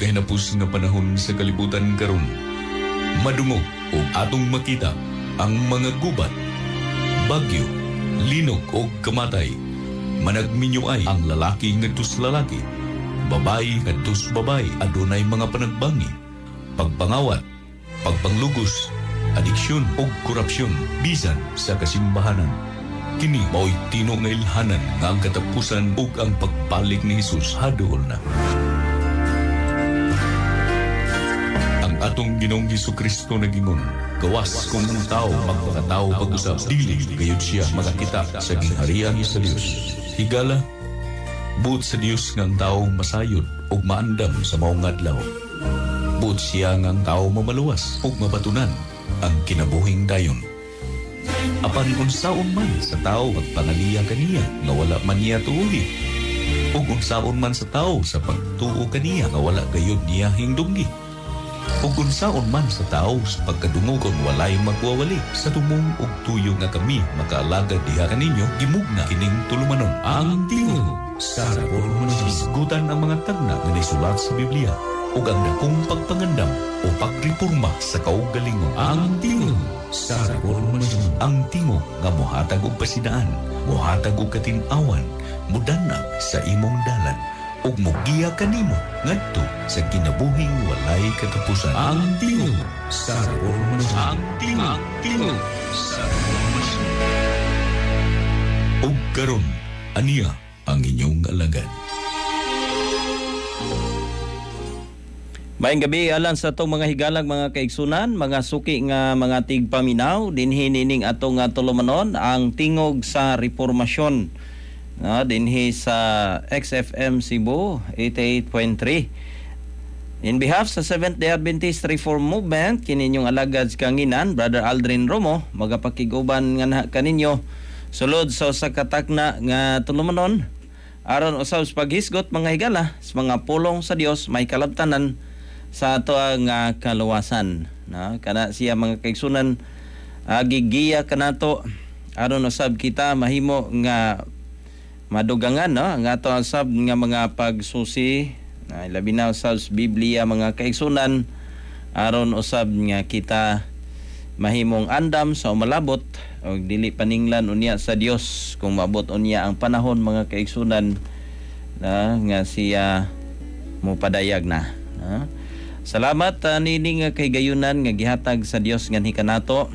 Nagkahinapos nga panahon sa kalibutan karon. Madungog o atong makita ang mga gubat, bagyo, linog o kamatay. Managminyo ay ang lalaki ngadto sa lalaki, babae ngadto sa babae. Adunay mga panagbangi, pagpangawat, pagpanglugos, adiksyon o korupsyon bisan sa kasimbahanan. Kini mao'y tino nga ilhanan nga ang katapusan ug ang pagbalik ni Hesus haduol na. Ang atong Ginoong Hesukristo nagingon, gawas kung ang tao magpakatao pag-usab, dili gayud siya makakita sa gingharian sa Dios. Higala, buot sa Dios nga ang tao masayod ug maandam sa maong adlaw. Buot siya nga ang tao mamaluwas ug mabatunan ang kinabuhing dayon. Apan unsaon man sa tao pagpangaliya kaniya nga wala man niya tuuhi, ug unsaon man sa tao sa pagtuo kaniya nga wala gayud niya hingdunggi, ug unsaon man sa tao sa pagkadungog kon walay magwawali sa tumong ug tuyo nga kami makaalagad diha kaninyo, gimugna kining tulumanon. Ang tingog sa Reformasyon. Hisgutan ang mga tagna nga nasulat sa Biblia ug ang dakong pagpangandam o pagreporma sa kaugalingon. Ang tingog sa Reformasyon. Ang tingog nga mohatag og pasidaan, mohatag og katin-awan, mudanag sa imong dalan ug mogiya kanimo ngadto sa kinabuhing walay katapusan. Ang tingog sa Reformasyon. Ang tingog sa Reformasyon. Ug karon aniya ang inyong alagad. Maayong gabi alang sa atong mga higalag, mga kaigsunan, mga suki nga mga tigpaminaw dinhi nining atong tulumanon ang tingog sa Reformasyon. No, dinhi sa XFM Cebu 88.3. In behalf sa Seventh-day Adventist Reform Movement, kini inyong alagad sa kanginan, Brother Aldrin Romo, magapakiguban nga kaninyo sulod sa usa ka takna nga tulumanon aron usab sa paghisgot, mga higala, sa mga pulong sa Dios may kalabtanan sa ato ang kaluwasan. No? Kana siya, mga kaigsunan, gigiya kanato aron usab kita mahimo nga madugangan, no, ang ato usab nga mga pagsusi na labi na usab sa Biblia, mga kaigsunan, aron usab nga kita mahimong andam sa umalabot og dili paninglan unya sa Dios kung maabot unya ang panahon, mga kaigsunan, na nga siya mopadayag na. No? Salamat nining kahigayunan nga gihatag sa Dios nganhi kanato.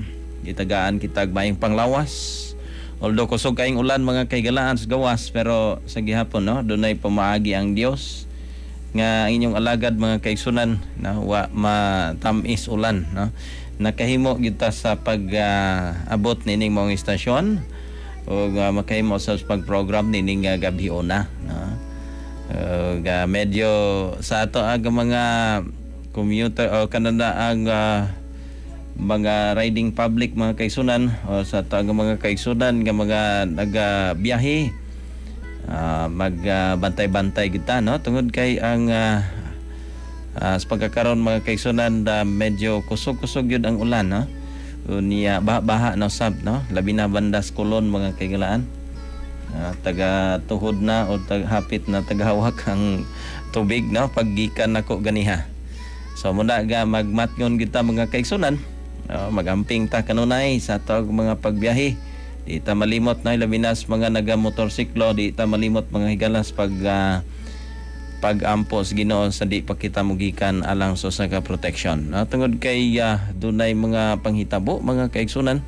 Gitagaan kitag maayong panglawas. Although kusog kaayong ulan, mga kahigalaan, sa gawas, pero sa gihapon, no, dunay pamaagi ang Dios nga ang inyong alagad, mga kaigsunan, na wa matamis ulan, no. Nakahimo kita sa pag-abot nining maong istasyon ug makahimo sa pag-program nining gabi una, no. Ug medyo sa ato ang mga commuter o kanana ang mga riding public, mga kaigsunan, o sa ato ang mga kaigsunan nga mga nagabiyahe, magbantay-bantay kita, no, tungod kay ang sa pagkakaroon, mga kaigsunan, medyo kusog-kusog yun ang ulan, no, unya baha-baha na usab, no, labi na bandas Colon, mga kaigalaan, taga tuhod na o taga hapit na tagahawak ang tubig, no, paggikan nako ganiha. So muna ga magmatngon kita, mga kaigsunan, magamping ta kanunay sa atong mga pagbiyahe. Di ta malimot na labi na sa mga nagamotorsiklo, di ta malimot, mga higalas, pag pagampo sa Ginoo sa di pa kita mugikan alang sa usa ka protection. No, tungod kay dunay mga panghitabo, mga kaigsunan.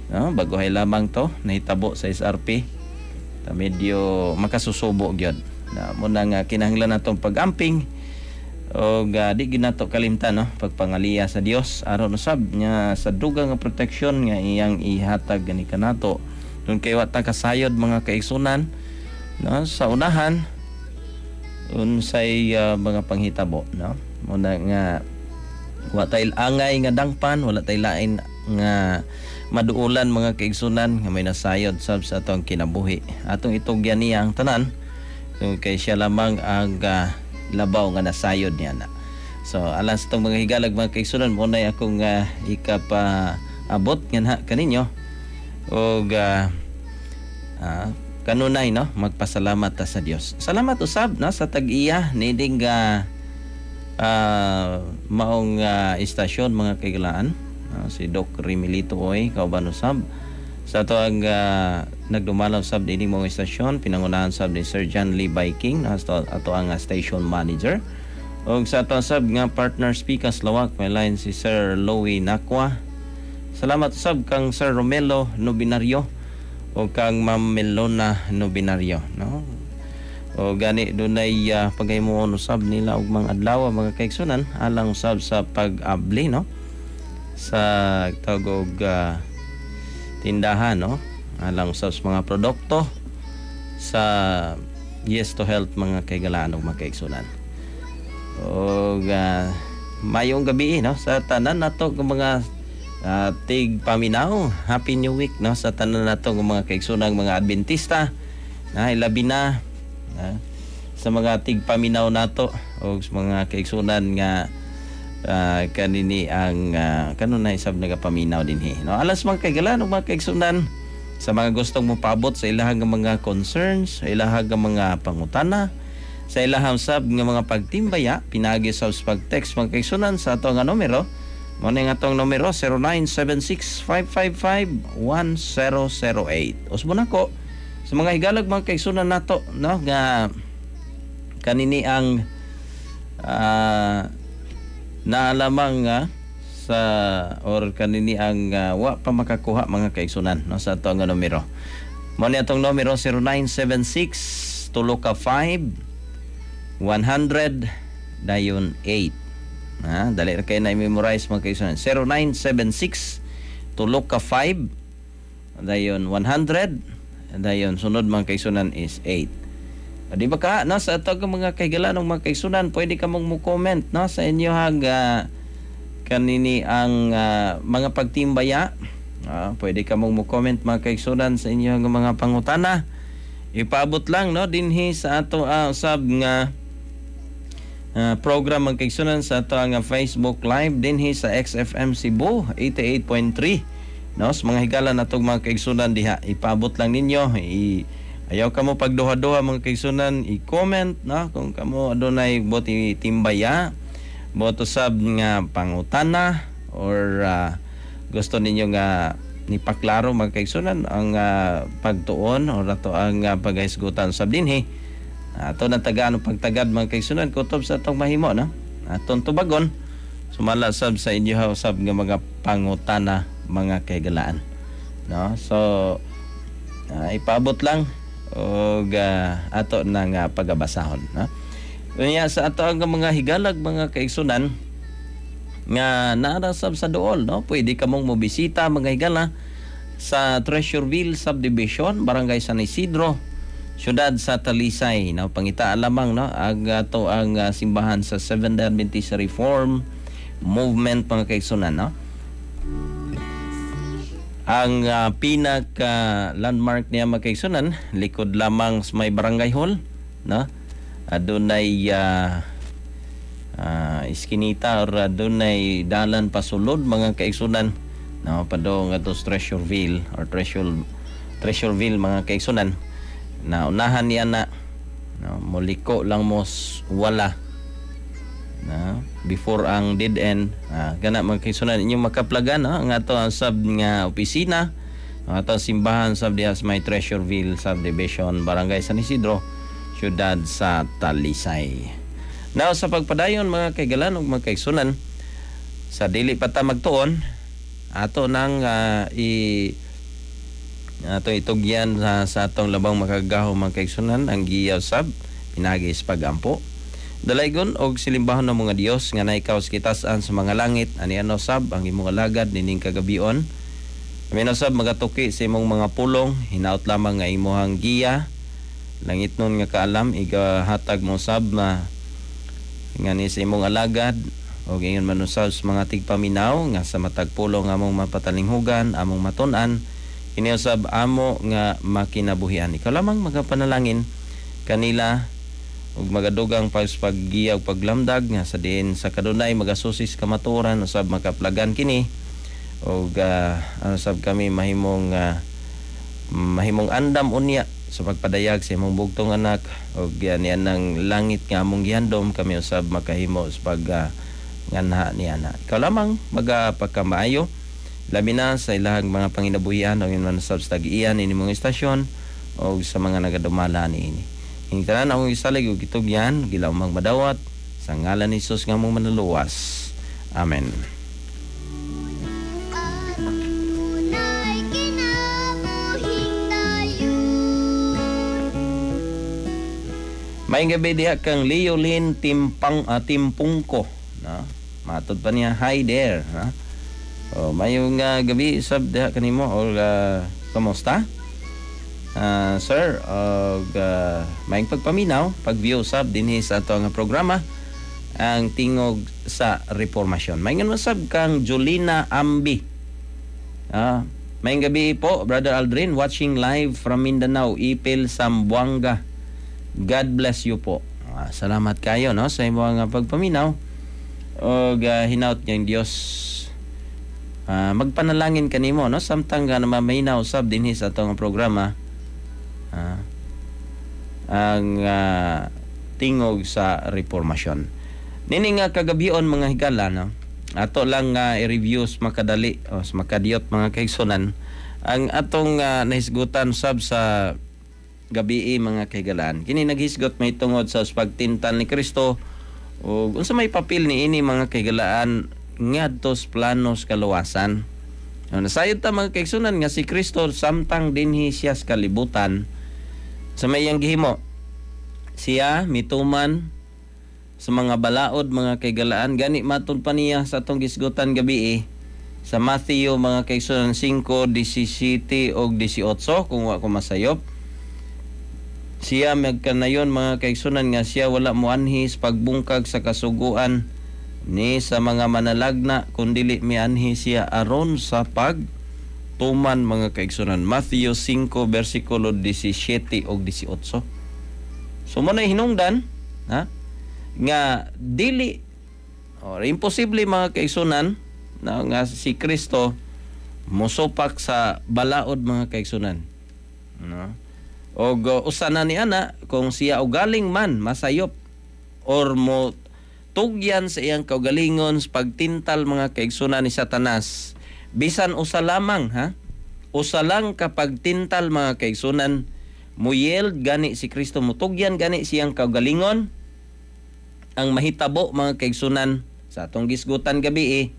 No, bagohay lamang to nahitabo sa SRP. Ta medyo makasusubo gyud. Na muna nga kinahanglan natong pagamping og di ginato kalimtan, no, pagpangaliya sa Dios aron usab nga sa dugang nga protection nga iyang ihatag gani kanato. Tungod kay wa ta kasayod, mga kaigsunan, no, sa unahan unsay mga panghitabo, no. Muna nga wa tay angay nga dangpan, wala tay lain nga maduulan, mga kaigsunan, nga may nasayod sab sa atong kinabuhi. Atong itugyan niya ang tanan tungod kay siya lamang ang labaw nga nasayod niya na. So alang sa itong mga higalag, mga kaigsunan, mo nay akong ikapa-abot nga kaninyo og kanunay, no, magpasalamat ta sa Dios. Salamat usab, no, sa tag-iya nining maong istasyon, mga kaigalaan. Si Doc Rimilito Oy kauban usab sa ato ang nagdumalaw sab dinhi maong istasyon, pinangunahan sab ni Sir John Lee Biking, no, ato ang station manager, ug sa ato sab nga partner speakers lawak may line si Sir Louie Nakwa. Salamat sab kang Sir Romelo Nobinario o kang Ma'am Melona Nobinario, no. O gani dunay paghimuon usab nila og mga adlaw, mga kaigsunan, alang usab sa pag-abli, no, sa tawag og tindahan, no, alang usab sa mga produkto sa Yes to Health, mga kaigalaan ug mga kaigsunan. Og mayong gabi, no, sa tanan nato nga mga tig paminaw. Happy New Week, no, sa tanan nato nga mga kaigsunang mga Adventista na ilabi na sa mga tigpaminaw nato o sa mga kaigsunan nga kanini ang kanunay sab nagapaminaw dinhi, no. Alas mga kaigalan ug mga kaigsunan, sa mga gustong mopaabot sa ilahang mga concerns, sa ilahang mga pangutana, sa ilahang sab nga mga pagtimbaya, pinaagi sa pag-text, mga kaigsunan, sa ato nga numero. Mo ni nga atong numero 0976-555-1008. Usbon ako sa mga higalag, mga kaigsunan nato, no, nga kanini ang naalamang nga sa or kanini ang wa pa makakuha, mga kaigsunan, no, sa ato nga numero. Mo ni atong numero 0976 tulo ka 5 100 dayon 8. Ha, dali ra kay na i-memorize, mga kaigsunan. 0976 tulo ka 5 dayon 100 dayon sunod, mga kaigsunan, is 8. Di ba ka, no, sa ato mga kaigalan ng mga kaigsunan, pwede ka mong mo-comment, no, sa inyohang kanini ang mga pagtimbaya. Pwede ka mong mo-comment, mga kaigsunan, sa inyong mga pangutana. Ipaabot lang, no, dinhi sa ato sab nga program, mga kaigsunan, sa ato ang Facebook Live dinhi sa XFM Cebu 88.3, no. Sa mga higala natong mga kaigsunan diha, ipaabot lang ninyo. Ayaw kamo pagduha-duha, mga kaigsunan, i-comment, no, kung kamo adunay boti timbaya, boto sab nga pangutana, or gusto ninyo nga nipaklaro, mga kaigsunan, ang pagtuon or ato ang paghisgutan sab dinhi. Ato na tagaan og pagtagad, mga kaigsunan, kutob sa atong mahimo, no, atong tubagon sumala sab sa inyo sab nga mga pangutana, mga kaigalaan, no. So ipaabot lang og ato na nga pagabasahon, no. Unya sa ato ang mga higalag, mga kaigsunan, nga naa sab sa duol, no, pwede kamong mobisita, mga higala, sa Treasureville Subdivision, Barangay San Isidro, siyudad sa Talisay, no. Pangita lamang, no, ang ato ang simbahan sa Seventh Day Adventist Reform Movement, mga kaigsunan, no. Ang pinaka landmark niya, mga kaigsunan, likod lamang sa may barangay hall, no. Adunay iskinita or adunay dalan pasulod, mga kaigsunan, no, padung ato sa Treasureville or Treasureville, mga kaigsunan, na unahan niya na, no, muliko lang mo wala na before ang dead end, gana, mga kaigsunan, inyong makaplagan, no, ang ato ang sab nga opisina, ang ato ang simbahan sab diha sa may Treasureville Subdivision, Barangay San Isidro, siyudad sa Talisay. Now sa pagpadayon, mga kaigalan ug mga kaigsunan, sa dili pa ta magtuon, ato nang i ato itugyan sa atong labang makagagahom, mga kaigsunan, ang giya sab pinaagi sa pagampo. Dalaygon og silimbahon ng mga Dios nga naikaw sa kitasan sa mga langit, ani ano sab ang imong alagad nining kagabion. Kami na sab magatuki sa imong mga pulong, hinaut lamang nga imong giya langit nun nga kaalam igahatag mo sab na nga ni sa imong alagad og ingon man usab sa mga tigpaminaw nga sa matag pulong among mapatalinghugan, among matun-an, kini usab amo nga makinabuhian. Ikaw lamang magapanalangin kanila ug magadugang paggiya ug paglamdag nga sa diin sa kadunay magasusis kamatuoran usab makaplagan kini ug usab kami mahimong mahimong andam unya Sa pagpadayag sa imong bugtong anak og yan ang langit nga among gihandom, kami usab makahimo sa pag nganha ni ana. Ikaw lamang magapakamayo, labi na sa ilahang mga panginabuhian o man sab sa tag-iyan ini mong istasyon o sa mga nagadumala niini. Ini tanan akong gisalig ug gitugyan, gilaumang madawat sa ngalan ni Jesus nga among Manluluwas. Amen. Adunay kinabuhing dayon. Maayong gabi diha kang Leolin Timpang Timpungko, no? Matod pa niya, hi there, ha? Oh, mayong gabi sab diha kanimo or kamusta? Sir, og maayong pagpaminaw, pag-view sab dinhi sa ato nga programa, Ang Tingog sa Reformasyon. Maayong mo sab kang Julina Ambi. Maayong gabi po, Brother Aldrin, watching live from Mindanao, Ipil, Zamboanga. God bless you po. Salamat kayo, no, sa imong nga pagpaminaw. Og hinaut niyang Dios magpanalangin kanimo, no, samtang nga namaminaw sab dinhi sa atong programa, Ang Tingog sa Reformasyon. Nini nga kagabion, mga higala, no. Ato lang nga i-review sa makadali o sa makadiyot, mga kaigsunan, ang atong nahisgutan sab sa gabi, mga kahigalaan. Kini naghisgot may tungod sa pagtintal ni Kristo ug unsa may papel niini, mga kahigalaan, ngadto sa plano sa kaluwasan. No, nasayod ta, mga kaigsunan, nga si Kristo samtang dinhi siya sa kalibutan, sa may iyang gihimo, siya mituman sa mga balaod, mga kahigalaan. Gani matud pa niya sa atong gisgutan gabi sa Matthew, mga kaigsunan, 5:17 og 18, kung wa ko masayop. Siya magkanayon, mga kaigsunan, nga siya wala moanhi sa pagbungkag sa kasuguan ni sa mga manalagna, kundili mianhi siya aron sa pagtuman, mga kaigsunan. Matthew 5 bersikulo 17 og 18. So mo na hinungdan, ha, nga dili or imposible, mga kaigsunan, na nga si Kristo mosupak sa balaod, mga kaigsunan, no? Og usa na ni ana, kung siya ugaling man masayop or mo tugyan sa iyang kaugalingon sa pagtintal, mga kaigsunan, ni Satanas, bisan usa lamang, ha, usa lang kapag tintal, mga kaigsunan, muyield gani si Kristo, mutugyan gani siyang kaugalingon, ang mahitabo, mga kaigsunan, sa atong gisgutan gabi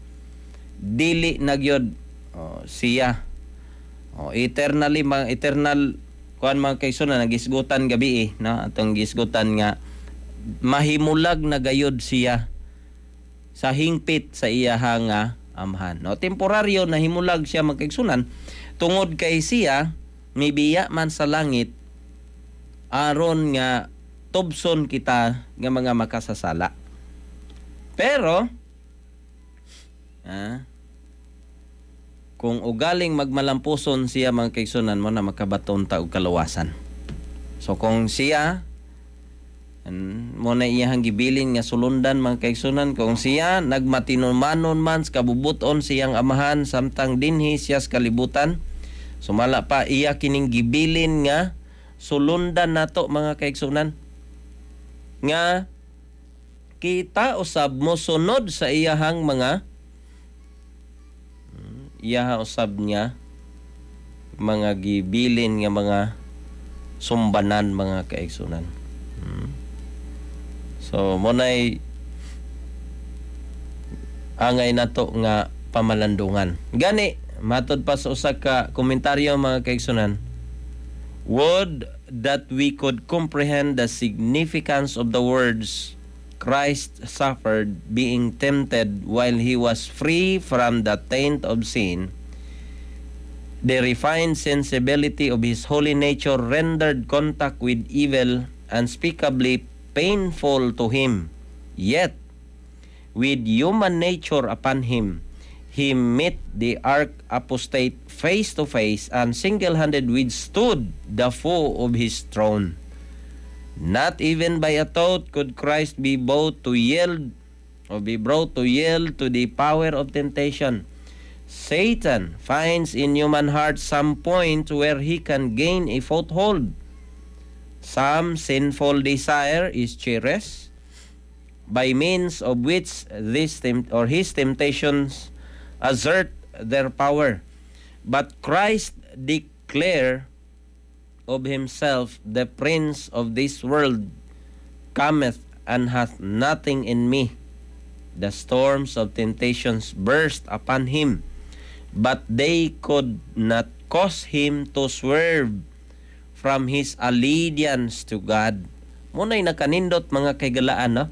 dili na gyud, oh, siya, oh, eternally, mga eternal kuan, mga kaigsunan, ang gisgutan gabi no, atong gisgutan nga mahimulag na gayod siya sa hingpit sa iyaha nga Amahan. No, temporaryo na himulag siya, mga kaigsunan, tungod kay siya mibiya man sa langit aron nga tubson kita nga mga makasasala. Pero kung ugaling magmalampuson siya, mga kaigsunan, mo na makabaton ta og kaluwasan. So kung siya mo na iyahang gibilin nga sulundan, mga kaigsunan, kung siya nagmatinumanon man sa kabubuton siyang Amahan samtang dinhi siya sa kalibutan, sumala pa iya kining gibilin nga sulundan nato, mga kaigsunan, nga kita usab mo sunod sa iyahang mga iyaha usab niya mga gibilin nga mga sumbanan, mga kaigsunan. So mo nay angay nato nga pamalandungan. Gani matod pa sa usa ka komentaryo, mga kaigsunan, "Would that we could comprehend the significance of the words, 'Christ suffered being tempted while he was free from the taint of sin.' The refined sensibility of his holy nature rendered contact with evil unspeakably painful to him. Yet, with human nature upon him, he met the arch apostate face to face and single-handed withstood the foe of his throne. Not even by a thought could Christ be brought to yield or be brought to yield to the power of temptation. Satan finds in human hearts some point where he can gain a foothold." Some sinful desire is cherished, by means of which this tempt or his temptations assert their power. But Christ declare of himself, "The prince of this world cometh and hath nothing in me." The storms of temptations burst upon him, but they could not cause him to swerve from his allegiance to God. Muna'y nakanindot, mga kahigalaan, no?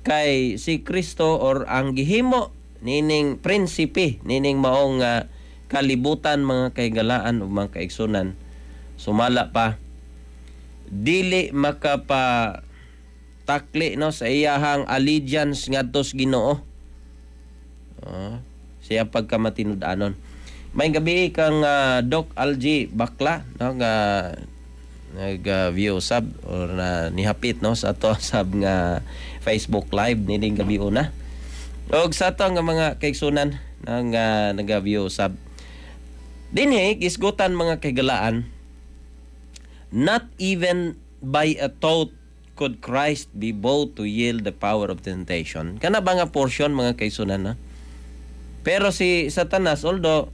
Kay si Kristo or ang gihimo nining prinsipe nining maong kalibutan, mga kahigalaan o mga kaigsunan, sumala pa dili makapa takli, no, sa iyahang allegiance ngadto sa Ginoo, siya pagkamatinud-anon. May gabi kang Doc Algie Bakla, no, nga nag view sab or na nihapit, no, sa ato sab nga Facebook Live nining gabi una. Og sa ato nga mga kaigsunan nga naga-view sab dinhi, gisgutan, mga kahigalaan, not even by a thought could Christ be brought to yield the power of temptation. Kana ba nga portion, mga kaigsunan, na? Pero si Satanas, although,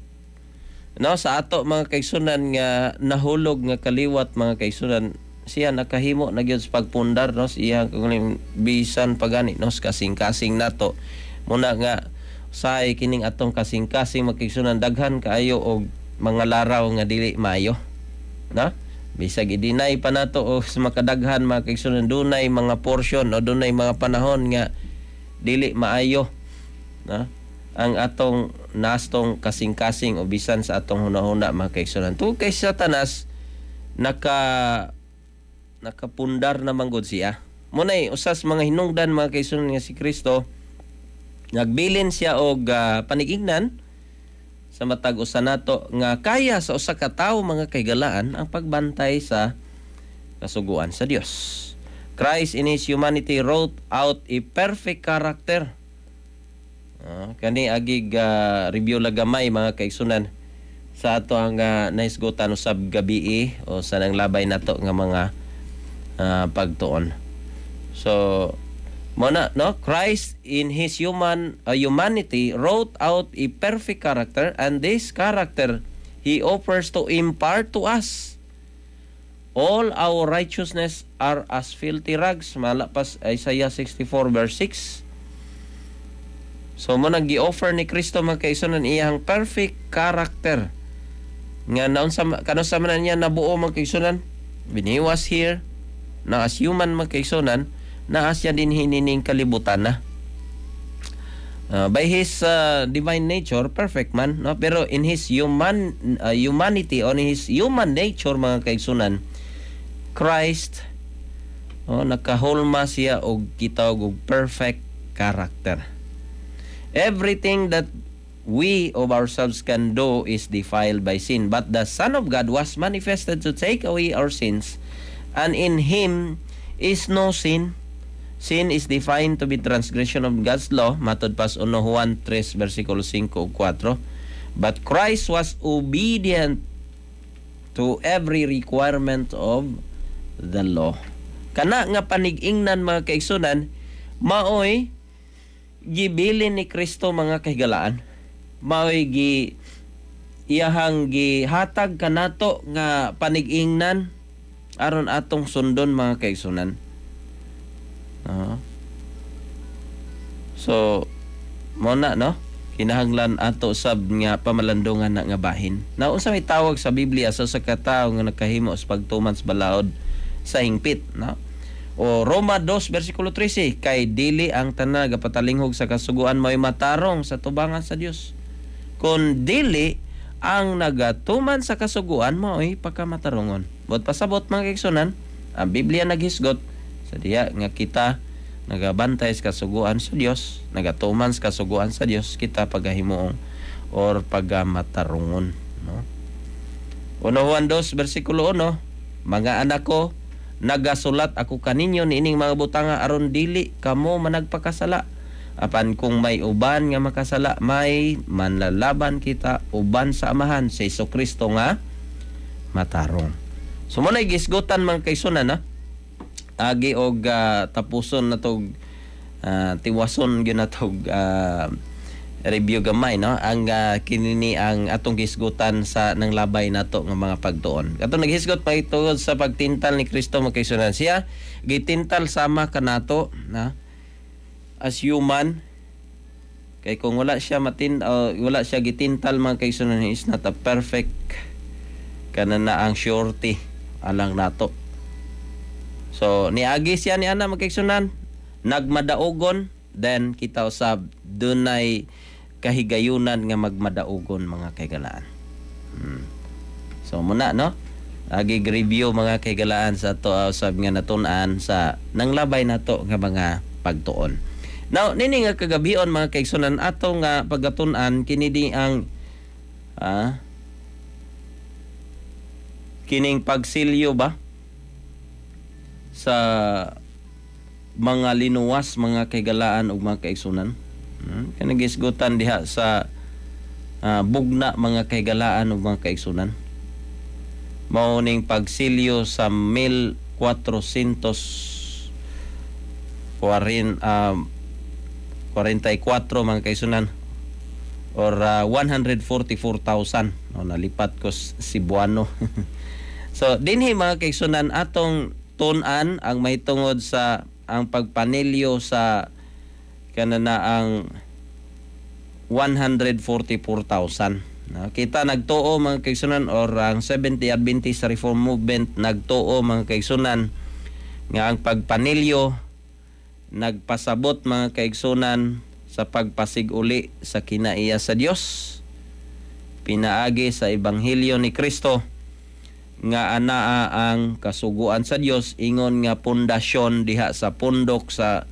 no, sa ato, mga kaigsunan, nga nahulog nga kaliwat, mga kaigsunan, siya nakahimo na gyud sa pagpundar, no, sa iyang bisan pagani, no, sa kasing-kasing nato muna nga say kining atong kasing-kasing, mga kaigsunan, daghan kaayo og mga laraw nga dili maayo, no? Bisag i-deny pa nato o sa makadaghan, mga kaigsunan, dunay mga portion o dunay mga panahon nga dili maayo, no, ang atong nastong kasing-kasing o bisan sa atong hunahuna, mga kaigsunan. Tungod kay Satanas nakapundar na manggod siya. Munay usas mga hinungdan, mga kaigsunan, nga si Kristo nagbilin siya og panigingnan sa matag usa nato nga kaya sa usa ka tawo, mga kahigalaan, ang pagbantay sa kasuguan sa Dios. Christ in his humanity wrote out a perfect character. Kani agig review lagamay, mga kaigsunan, sa ato ang nahisgutan usab gabi o sa nang labay nato nga mga pagtuon. So mo na, no, Christ in his human humanity wrote out a perfect character, and this character he offers to impart to us. All our righteousness are as filthy rags, malapas Isaiah 64 verse 6. So mo nang gi-offer ni Kristo, mga kaigsunan, iyang perfect character. Nga naunsa kanus-a man niya nabuo, mga kaigsunan? When he was here, na as human, mga kaigsunan, naa siya din niining kalibutan na. By his divine nature, perfect man, no? Pero in his human humanity on his human nature, mga kaigsunan, Christ, oh, nakahulma siya og gitawag og perfect character. Everything that we of ourselves can do is defiled by sin. But the Son of God was manifested to take away our sins, and in Him is no sin. Sin is defined to be transgression of God's law, matod pas 1 Juan 3 versikulo 5 ug 4. But Christ was obedient to every requirement of the law. Kana nga panig-ingnan, mga kaigsunan, maoy gibilin ni Kristo, mga kahigalaan. Maoy gi iyahang gihatag kanato nga panig-ingnan aron atong sundon, mga kaigsunan. So mo na, no, kinahanglan ato sab nga pamalandungan na nga bahin. Na unsa may tawag sa Biblia sa usa ka tawo nga nakahimo sa pagtuman sa balaod sa hingpit, no? O Roma 2 versikulo 13, kay dili ang tanan gapatalinghog sa kasuguan mao'y matarong sa tubangan sa Dios. Kun dili ang nagatuman sa kasuguan mao'y pagkamatarongon. Buot pasabot, mga kaigsunan, ang Biblia naghisgot sa diha nga kita nagabantay sa kasuguan sa Dios, nagatuman sa kasuguan sa Dios, kita pagahimuong or pagamatarungon, no? 1 Juan 2 versikulo 1, "Mga anak ko, nagasulat ako kaninyo niining mga butanga aron dili kamo managpakasala. Apan kung may uban nga makasala, may manlalaban kita uban sa Amahan, si Kristo nga matarong." So mo na gisgutan, mga kaigsunan, na agi og tapuson na tog tiwason gyud na tog review gamay, no, ang kinini ang atong gisgutan sa nang labay nato nga mga pagtuon. Katong naghisgot pa tungod sa pagtintal ni Kristo, mga kaigsunan, siya gitintal sama kanato na as human, kay kung wala siya matin wala siya gitintal, mga kaigsunan, is not a perfect kana na ang surety alang nato. So niagi siya ni ana, mga kaigsunan, nagmadaugon, then kita usab dunay kahigayunan nga magmadaugon, mga kaigalaan. So muna, no, agi review, mga kaigalaan, sa ato usab nga natun-an sa nanglabay nato nga mga pagtuon. Now, nini nga kagabion, mga kaigsunan, ato nga pagatun-an kini di ang kining pagsilyo ba sa mga linuwas, mga kaigalaan ug mga kaigsunan. Kanang gisgutan diha sa bugna, mga kaigalaan ug mga kaigsunan. Mao ning pagsilyo sa 1400 44, mga kaigsunan, or 144,000, no, nalipat ko Cebuano. So dinhi, mga kaigsunan, atong tun-an ang mahitungod sa ang pagpanilyo sa kanana ang 144,000, no? Kita nagtuo, mga kaigsunan, or ang 70 Adventist Reform Movement nagtuo, mga kaigsunan, nga ang pagpanilyo nagpasabot, mga kaigsunan, sa pagpasig-uli sa kinaiya sa Dios pinaagi sa ebanghelyo ni Kristo, nga anaa ang kasuguan sa Dios ingon nga pundasyon diha sa pundok sa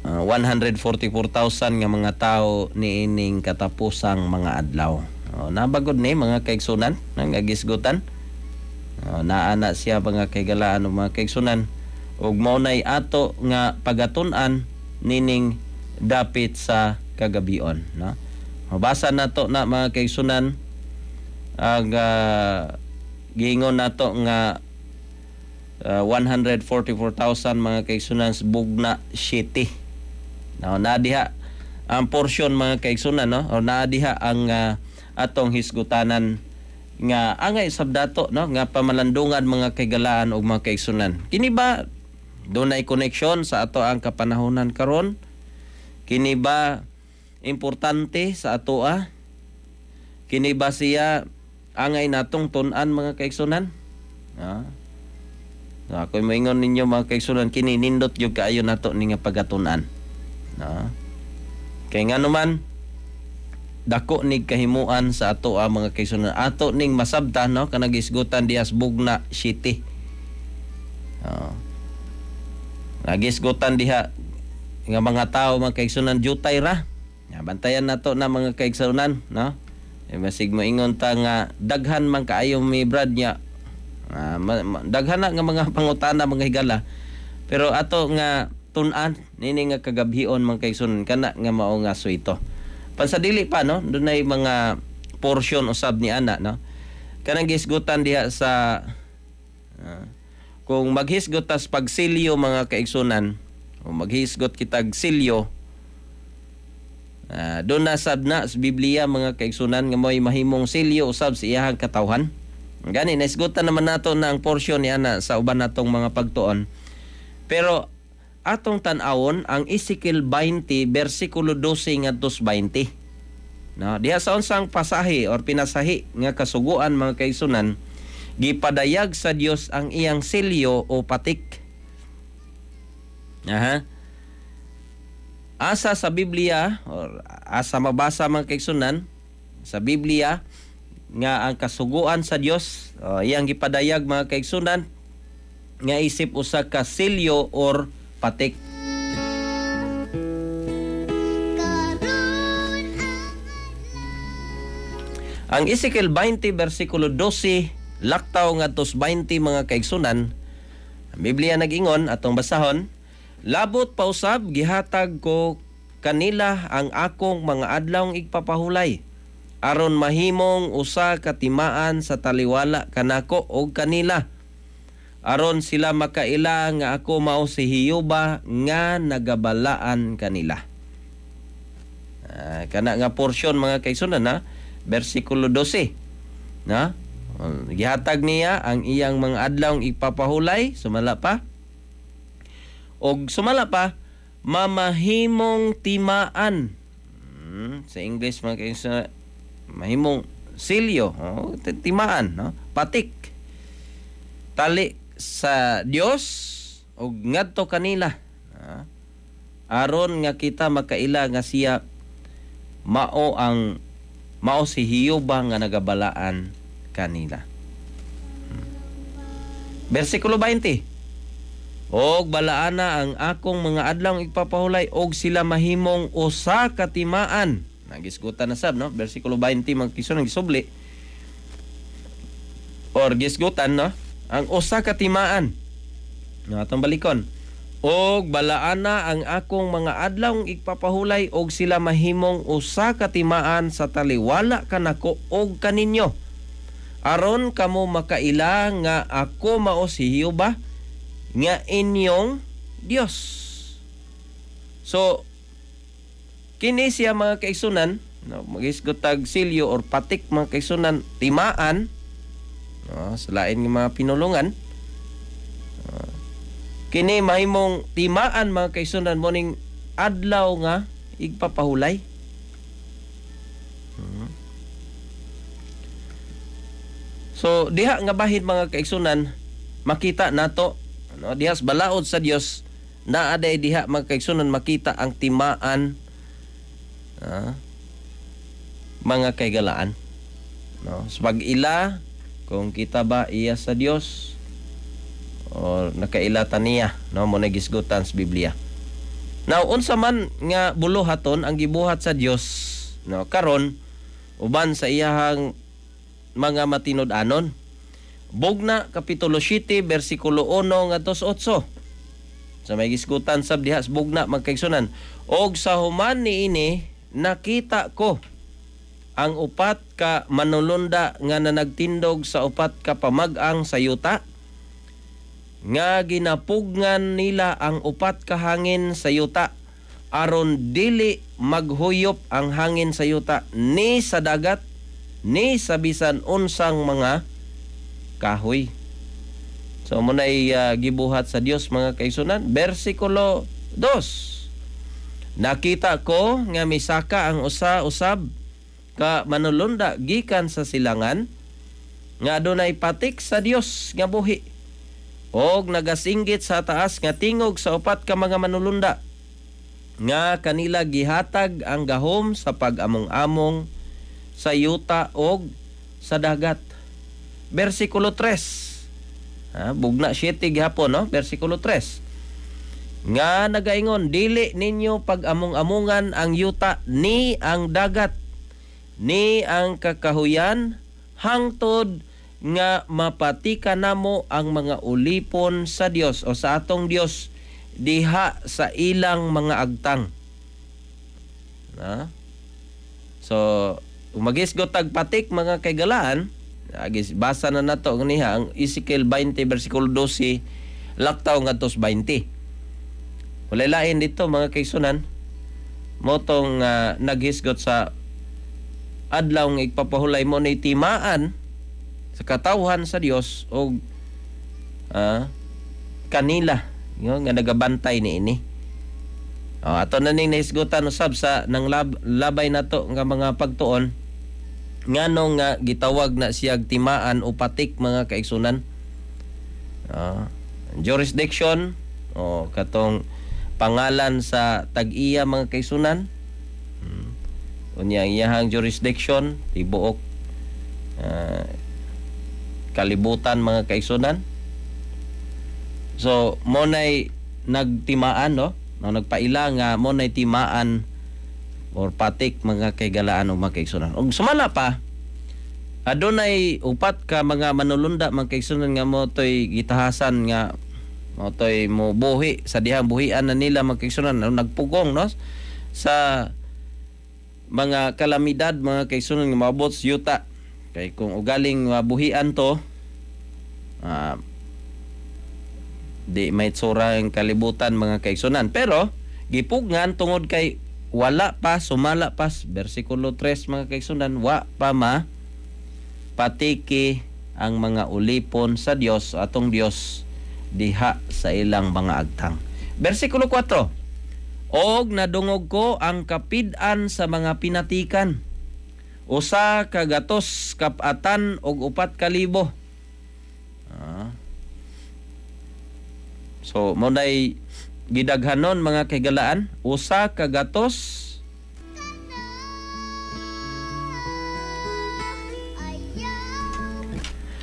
144,000 nga mga tao niining katapusang mga adlaw. Oh, nabagod ni, mga kaigsunan, nang agisgutan. Oh, naa na siya, mga kaigalaan ug mga kaigsunan, ug mao nay ato nga pagatun-an nining dapit sa kagabion, no. Mabasa nato na, mga kaigsunan, ang giingon nato nga 144,000, mga kaigsunan, sa Bugna City. Now, naa diha ang portion, mga kaigsunan, no, o naa diha ang atong hisgutanan nga angay sab dato, no, nga pamalandungan, mga kaigalaan ug mga kaigsunan. Kini ba dunay connection sa ato ang kapanahonan karon? Kini ba importante sa atoa? Kini ba siya angay natong tun-an, mga kaigsunan? Ah. Ako moingon ninyo, mga kaigsunan, kini nindot gyud kaayo nato ni nga pagatun-an. No? Kay nga naman dako nig kahimuan sa ato ang mga kaigsunan. Ato ning masabtan, no, kanang gisgutan diha sa Bugna City. Oh. Nagisgutan diha nga mga tao, mga kaigsunan, jutay ra. Ya, bantayan nato na, mga kaigsunan, no? E masig moingon ta nga daghan man kaayo mi, brad, nya. Daghan na nga mga pangutana, mga higala. Pero ato nga tun-an nini nga kagabhion, mga kaigsunan, kana nga mao nga suito. Pansadili pa, no, dunay mga portion usab ni ana, no. Kanang gisgutan diha sa kung maghisgot tas pagsilyo, mga kaigsunan, o maghisgot kitag silyo, doon na sab na sa Biblia, mga kaigsunan, nga mo'y mahimong silyo usab sa iyahang katawhan. Gani naisgutan naman nato na ang portion ni ana sa uban natong mga pagtuon. Pero atong tan-awon ang Ezekiel 20 bersikulo 12 ngadto 20. No, diha sa unsang pasahe or pinasahi nga kasuguan, mga kaigsunan, gipadayag sa Dios ang iyang silyo o patik. Aha. Asa sa Biblia or asa mabasa, mga kaigsunan, sa Biblia nga ang kasuguan sa Dios iyang gipadayag, mga kaigsunan, nga isip usa ka silyo or patik? Karon. Ang Ezekiel 20 versikulo 12 laktaw ngadto 20, mga kaigsunan, ang Biblia nag-ingon, atong basahon: "Labot pausab gihatag ko kanila ang akong mga adlawng igpapahulay aron mahimong usa ka timaan sa taliwala kanako og kanila, aron sila makaila nga ako mao si Jehova nga nagabalaan kanila. Kana nga portion, mga kaigsunan, na bersikulo 12 na gihatag niya ang iyang mga adlaw ipapahulay. Sumala pa, og sumala pa, mamahimong timaan. Sa English, mga kaigsunan, mahimong silyo, oh, timaan, no? Patik, tali sa Dios og ngadto kanila, aron nga kita makaila nga siya mao ang mao si Jehova nga nagabalaan kanila. Bersikulo 20. Og balaana ang akong mga adlaw igpapahulay og sila mahimong usa ka timaan. Nagisgutan na sab, no? Bersikulo 20, mga kaigsunan, gisubli or gisgutan, no? Ang usa ka timaan. No, atong balikon. Og balaana ang akong mga adlaw igpapahulay og sila mahimong usa ka timaan sa taliwala kanako og kaninyo, aron kamo makaila nga ako mao si Jehova nga inyong Dios. So kini siya, mga kaigsunan, no, magisgot tag silyo or patik, mga kaigsunan, timaan, no, sa lain nga mga pinulungan. Kini mahimong timaan, mga kaigsunan, mo ning adlaw nga igpapahulay. So diha nga bahin, mga kaigsunan, makita nato, no, diha sa balaod sa Dios naa day diha, mga kaigsunan, makita ang timaan, mga kaigalaan, no, sa pag-ila kung kita ba iya sa Dios o nakaila ta niya, no, mo nagisgutan sa Biblia. Now, unsa man nga buluhaton ang gibuhat sa Dios, no, karon uban sa iyahang mga matinud-anon? Bugna kapitulo 7 bersikulo 1 ngadto sa 8. Sa may gisgutan sab diha sa bugna, mga kaigsunan. Og sa human niini nakita ko ang upat ka manulunda nga nanagtindog sa upat ka pamag-ang sa yuta, nga ginapugngan nila ang upat ka hangin sa yuta aron dili maghuyop ang hangin sa yuta, ni sa dagat, ni sa bisan unsang mga kahoy. So mo nay gibuhat sa Dios, mga kaigsunan. Bersikulo 2. Nakita ko nga misaka ang usa usab ka manulunda gikan sa silangan nga adunay patik sa Dios nga buhi, og nagasinggit sa taas nga tingog sa upat ka mga manulunda nga kanila gihatag ang gahom sa pag-among-among sa yuta og sa dagat. Bersikulo 3. Bugna 7 gihapon, no? Bersikulo 3. Nga nagaingon, dili ninyo pag-among-amongan ang yuta ni ang dagat ni ang kakahuyan hangtod nga mapatika namo ang mga ulipon sa Dios o sa atong Dios diha sa ilang mga agtang. Na? So, umagisgot tag patik, mga kaigalaan, agis basa na nato niha ang Ezekiel 20 bersikulo 12 laktaw ngadto sa 20. Walay lain dito, mga kaigsunan, motong naghisgot sa adlaw nga igpapahulay mo ni timaan sa katawhan sa Dios og kanila nga nagabantay niini. Ato na ning nahisgutan usab sa nang labay nato nga mga pagtuon nganong nga gitawag na siyag timaan o patik, mga kaigsunan. Jurisdiction o katong pangalan sa tag-iya, mga kaigsunan. Unya ang iyahang jurisdiction tibuok kalibutan, mga kaigsunan. So mo nay nagtimaan, no? No, nagpaila nga mo nay timaan or patik, mga kaigalaan o mga kaigsunan. Og sumala pa, adunay upat ka mga manulunda, mga kaigsunan, nga mo toy gitahasan nga mo toy mo buhi sa dihang buhian na nila, mga kaigsunan, nagpugong, no, sa mga kalamidad, mga kaigsunan, nga maabot sa yuta. Kay kung ugaling buhian to, di may tsura ang kalibutan, mga kaigsunan. Pero gipugngan tungod kay wala pa, sumala pa, versikulo 3, mga kaigsunan, wa pa ma patiki ang mga ulipon sa Dios, atong Dios, diha sa ilang mga agtang. Versikulo 4. Og nadungog ko ang kapid-an sa mga pinatikan. 184,000. So, mao nay gidaghanon, mga kahigalaan, 100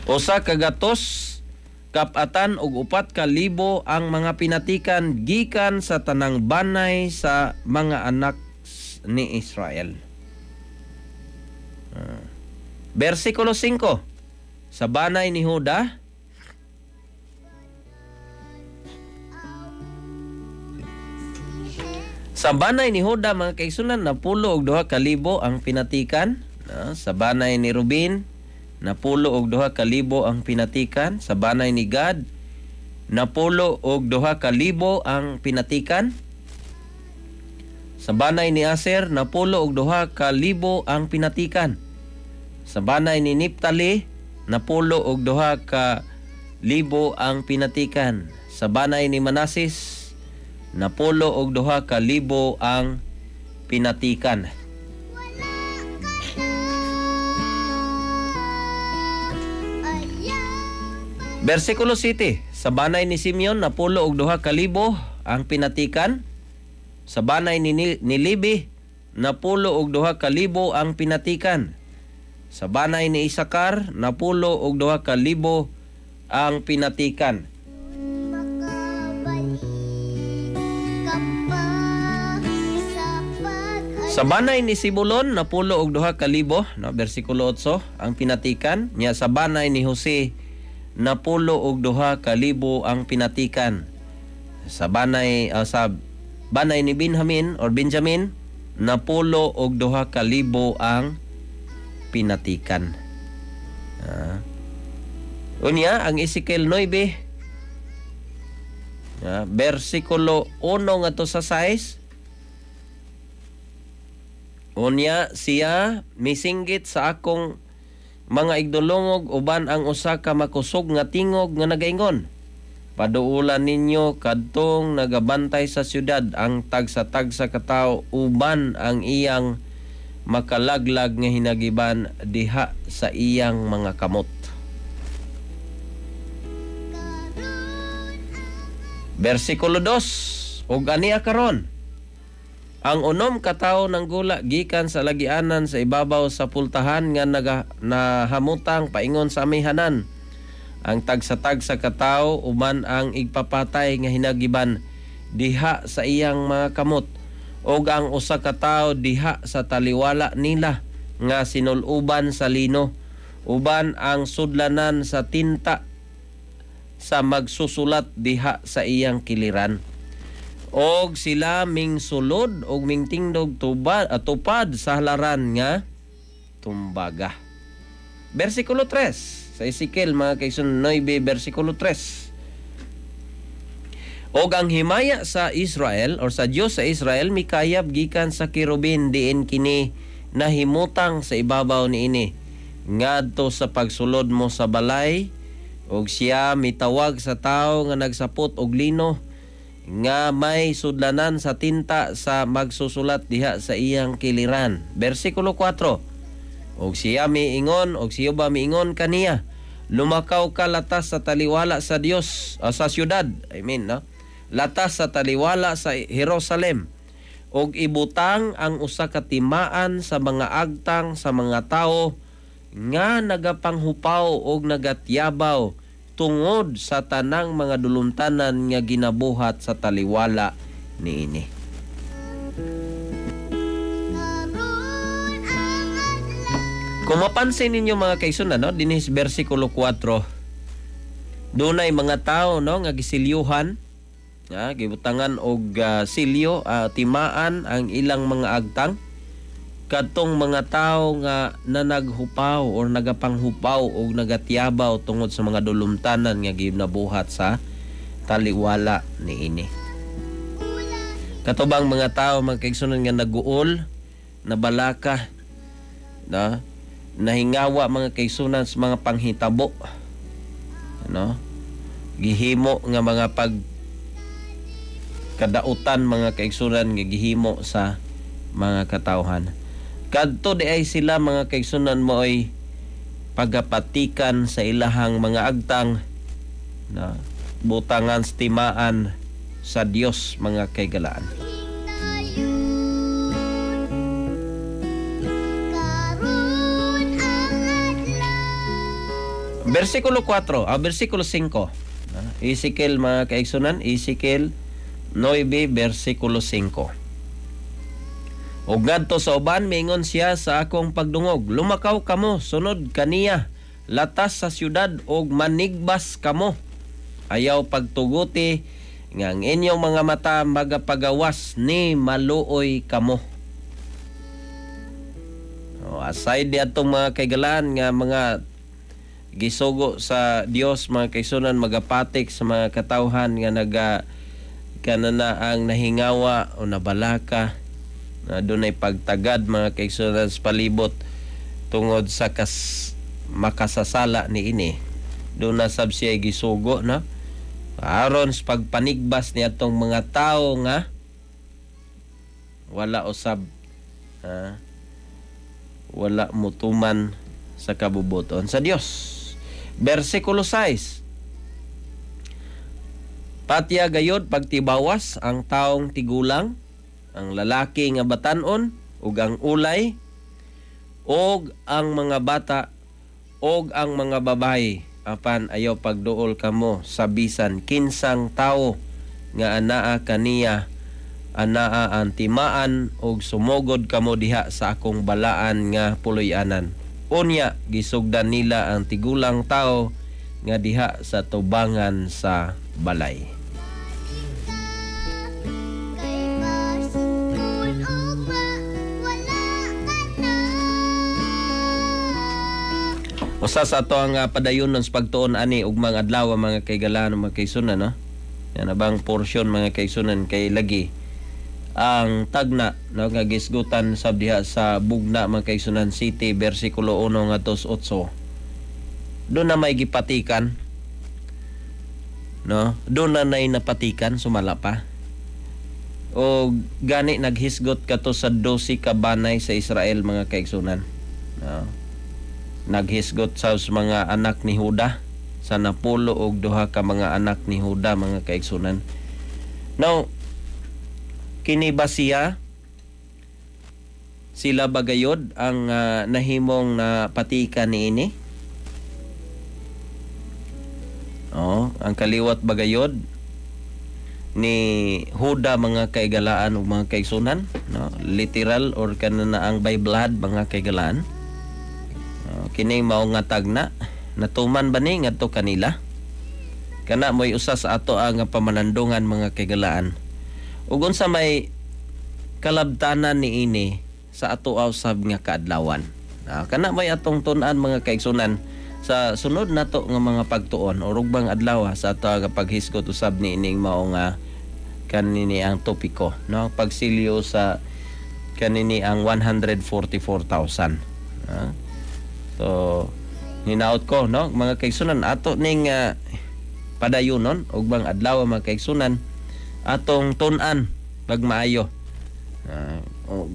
104,000 ang mga pinatikan gikan sa tanang banay sa mga anak ni Israel. Versikulo 5. Sa banay ni Huda, sa banay ni Huda, mga kaigsunan, 92,000 ang pinatikan. Sa banay ni Ruben, 92,000 ang pinatikan. Sa banay ni Gad, 92,000 ang pinatikan. Sa banay ni Aser, 92,000 ang pinatikan. Sa banay ni Niptali, 92,000 ang pinatikan. Sa banay ni Manases, 92,000 ang pinatikan. Versikulo 7, sa banay ni Simeon, 92,000 ang pinatikan. Sa banay ni Levi, 92,000 ang pinatikan. Sa banay ni Isakar, 92,000 ang pinatikan. Sa banay ni Sibulon, 92,000, no, versikulo 8, ang pinatikan. Nya sa banay ni Jose, 92,000 ang pinatikan. Sa banay ni Benjamin or Benjamin, 92,000 ang pinatikan. Unya ang Ezekiel 9, versikulo 1 ngadto sa 6. Unya siya misinggit sa akong mga igdulongog uban ang usa ka makusog nga tingog nga nagaingon, paduolan ninyo kadtong nagabantay sa syudad ang tagsa-tagsa ka tawo uban ang iyang makalaglag nga hinagiban diha sa iyang mga kamot. Versikulo 2, ug ania karon ang 6 ka tawo nanggula gikan sa lagianan sa ibabaw sa pultahan nga nahamutang paingon sa amihanan. Ang tagsa-tagsa ka tawo uban ang igpapatay nga hinagiban diha sa iyang mga kamot, ug ang usa ka tawo diha sa taliwala nila nga sinuluban sa lino, uban ang sudlanan sa tinta sa magsusulat diha sa iyang kiliran. Og sila ming sulod og ming tingdog tupad sa halaran nga tumbaga. Versikulo 3 sa Ezekiel, mga kaigsoon, 9 versikulo 3. Og ang himaya sa Israel or sa Dios sa Israel mikayab gikan sa kerubin diin kini nahimutang sa ibabaw niini ngadto sa pagsulod mo sa balay, og siya mitawag sa tawo nga nagsapot og lino nga may sudlanan sa tinta sa magsusulat diha sa iyang kiliran. Versikulo 4. Og siya miingon, og siya ba miingon kaniya, lumakaw ka latas sa taliwala sa Dios, sa syudad, I mean, no? Latas sa taliwala sa Jerusalem, og ibutang ang usa ka timaan sa mga agtang sa mga tawo nga nagapanghupaw og nagatyabaw tungod sa tanang mga dulumtanan nga ginabuhat sa taliwala niini. Kung mapansin ninyo, mga kaigsoon, no, dinhi sa versikulo 4, dunay mga tao, no, nga gisilyuhan, gibutangan og silyo, timaan ang ilang mga agtang. Kadtong mga tao nga nanaghupaw or nagapanghupaw o nagatiyabaw tungod sa mga dulumtanan nga ginabuhat sa taliwala niini. Katubang mga tao, mga kaigsunan, nga naguol, nabalaka, na nahingawa, mga kaigsunan, sa mga panghitabo, no? Gihimo nga mga pag kadautan, mga kaigsunan, nga gihimo sa mga katawhan. Kadto di ay sila, mga kaigsunan, mo ay pagapatikan sa ilahang mga agtang na butangan timaan sa Dios, mga kaigalaan. Versikulo 4, versikulo 5. Ezekiel, mga kaigsunan, Ezekiel 9 versikulo 5. Ug ngadto sa uban miingon siya sa akong pagdungog, lumakaw kamo sunod kaniya, latas sa syudad og manigbas kamo. Ayaw pagtuguti nga ang inyong mga mata magapagawas ni maluoy kamo. O, aside di atong mga kaigalaan nga mga gisugo sa Dios, mga kaigsunan, magapatik sa mga katawhan nga naga kanana ang nahingawa o nabalaka na dunay pagtagad, mga kaigsunan, sa palibot tungod sa makasasala ni ini. Doon na sab siya gisugo, no, aron sa pagpanigbas ni atong mga tao nga wala usab wala mutuman sa kabubuton sa Dios. Versikulo 6. Patya gayod pagtibawas ang taong tigulang, ang lalaki nga batan-on ug ang ulay, og ang mga bata og ang mga babayi. Apan ayaw pagduol kamo sa bisan kinsang tawo nga anaa kaniya, anaa ang timaan, og sumugod kamo diha sa akong balaan nga puloy-anan. Unya gisugdan nila ang tigulang tao nga diha sa tubangan sa balay. Usa sa ato ang padayonon sa pagtuon ani ugmang adlaw, mga kaigalaan, mga kaigsunan, no? Yan abang portion, mga kaigsunan, kay lagi ang tagna, no, nga gisgutan sab diha sa Bugna, mga kaigsunan, City versikulo 1 ngadto 8. Doon na may gipatikan, no? Doon na nay napatikan sumala pa. O gani naghisgot kato sa 12 ka banay sa Israel, mga kaigsunan, no? Naghisgot sa mga anak ni Huda, sa 92 ka mga anak ni Huda, mga kaigsunan. Now, kini ba siya sila bagayod ang nahimong na patika niini? Oh, ang kaliwat bagayod ni Huda, mga kaigalaan ug mga kaigsunan, no? Literal or kanana ang by blood, mga kaigalaan. Kini mao nga tagna natuman ba ni ngadto kanila? Kana mo'y usa sa ato ang pamalandungan, mga kaigalaan. Ug unsa may kalabtanan niini sa ato usab nga kaadlawan? Kana may atong tun-an, mga kaigsunan, sa sunod nato nga mga pagtuon o rugbang adlaw sa ato nga paghisgot usab niining mao nga kanini ang topiko, no, pagsilyo sa kanini ang 144,000. So hinaut ko, no, mga kaigsunan, ato ning padayunon ug bang adlaw, mga kaigsunan, atong tun-an pagmaayo.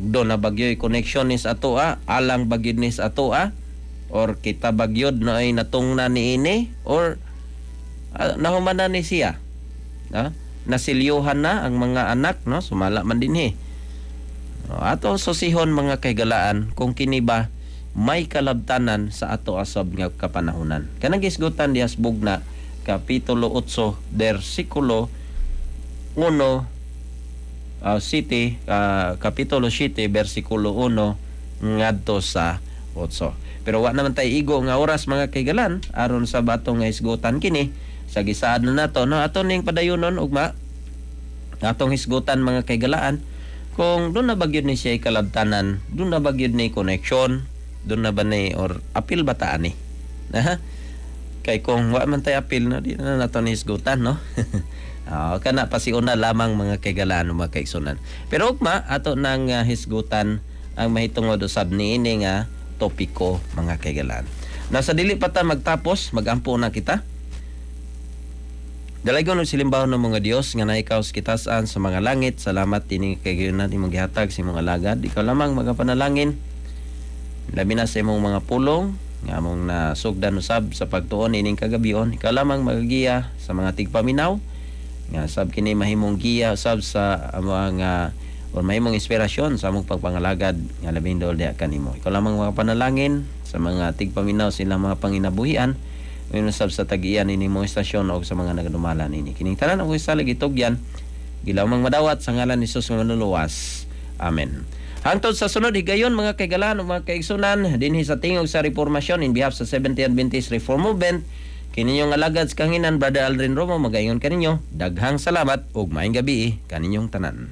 Do na bagyoy connection nis ato alang bagyod nis ato or kita bagyod na ay natungna niini or nahuman na ni siya. Nasilyuhan na ang mga anak, no, sumala man dinhi. Ato susihon, mga kaigalaan, kung kini ba may kalabtanan sa ato asab nga kapanahonan. Kanang gisgutan diha sa Bugna kapitulo 8 versikulo 1, city kapitulo 7 versikulo 1 ngadto sa 8. Pero wa naman tay igo nga oras, mga kaigalan, aron sa batong nga hisgutan kini sa gisaad na nato, no, ato ning padayunon ugma atong hisgutan, mga kaigalaan. Kung duna ba gyud ni siya kalabtanan, duna ba gyud ni connection, duna ba ni or apil ba ta ani? Ha? Kay kung wa man tay apil, no, di na nato ni hisgutan, no? Kana pasiuna lamang, mga kaigalaan, mga kaigsunan. Pero ugma ato nang hisgutan ang mahitungod usab niini nga topiko, mga kaigalaan. Na sa dili pa ta magtapos, magampo na kita. Dalaygon ug silimbahon ng mga Dios nga naikaw sa kitasan sa mga langit. Salamat ini kay gayunan imong gihatag sa imong alagad. Ikaw lamang magapanalangin. Labi na sa imong mga pulong nga among nasugdan usab sa pagtuon ining kagabion. Ikaw lamang magagiya sa mga tigpaminaw nga sab kini mahimong giya usab sa among or mahimong inspirasyon sa among pagpangalagad nga labing dool diha kanimo. Ikaw lamang magapanalangin sa mga tigpaminaw, silang mga panginabuhian, uyon usab sa tag-iya ini mong istasyon o sa mga nagadumala nini. Kining tanan ako isalig itugyan, gilawmang madawat sa ngalan ni Jesus nga manluluwas. Amen. Hangtod sa sunod higayon, mga kaigalan ug mga kaigsunan, dinhi sa Tingog sa Reformasyon in behalf sa Seventh Adventist Reform Movement, kininyong alagad sa kanginan, Brother Aldrin Romo, magaingon kaninyo, daghang salamat ug maayong gabi kaninyong tanan.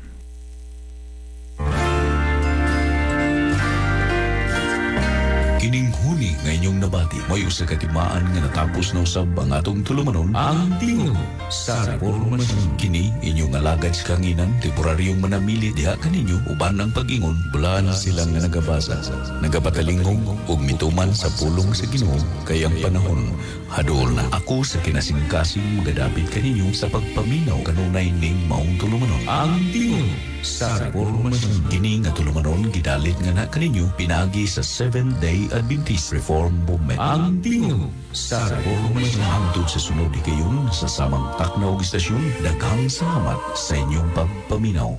Kining huni nga inyong nabati may usa ka timaan nga natapos na usab ang atong tulumanon, ang Tingog sa Reformasyon. Kini inyong alagad sa kanginan, temporaryong manamili diha kaninyo uban ang pag-ingon, bulaan sila nga nagabasa, nagapatalingog ug mituman sa pulong sa Ginoo, kay ang panahon haduol na. Ako sa kinasingkasing magadapit kaninyo sa pagpaminaw kanunay ning maong tulumanon, ang Tingog sa Reformasyon. Kini nga tulumanon gidalit nga na kaninyo pinaagi sa Seventh Day Adventist Reform Movement. Ang Tingog sa Reformasyon. Hangtod sa sunod higayon sa samang takna og istasyon, daghang salamat sa inyong pagpaminaw.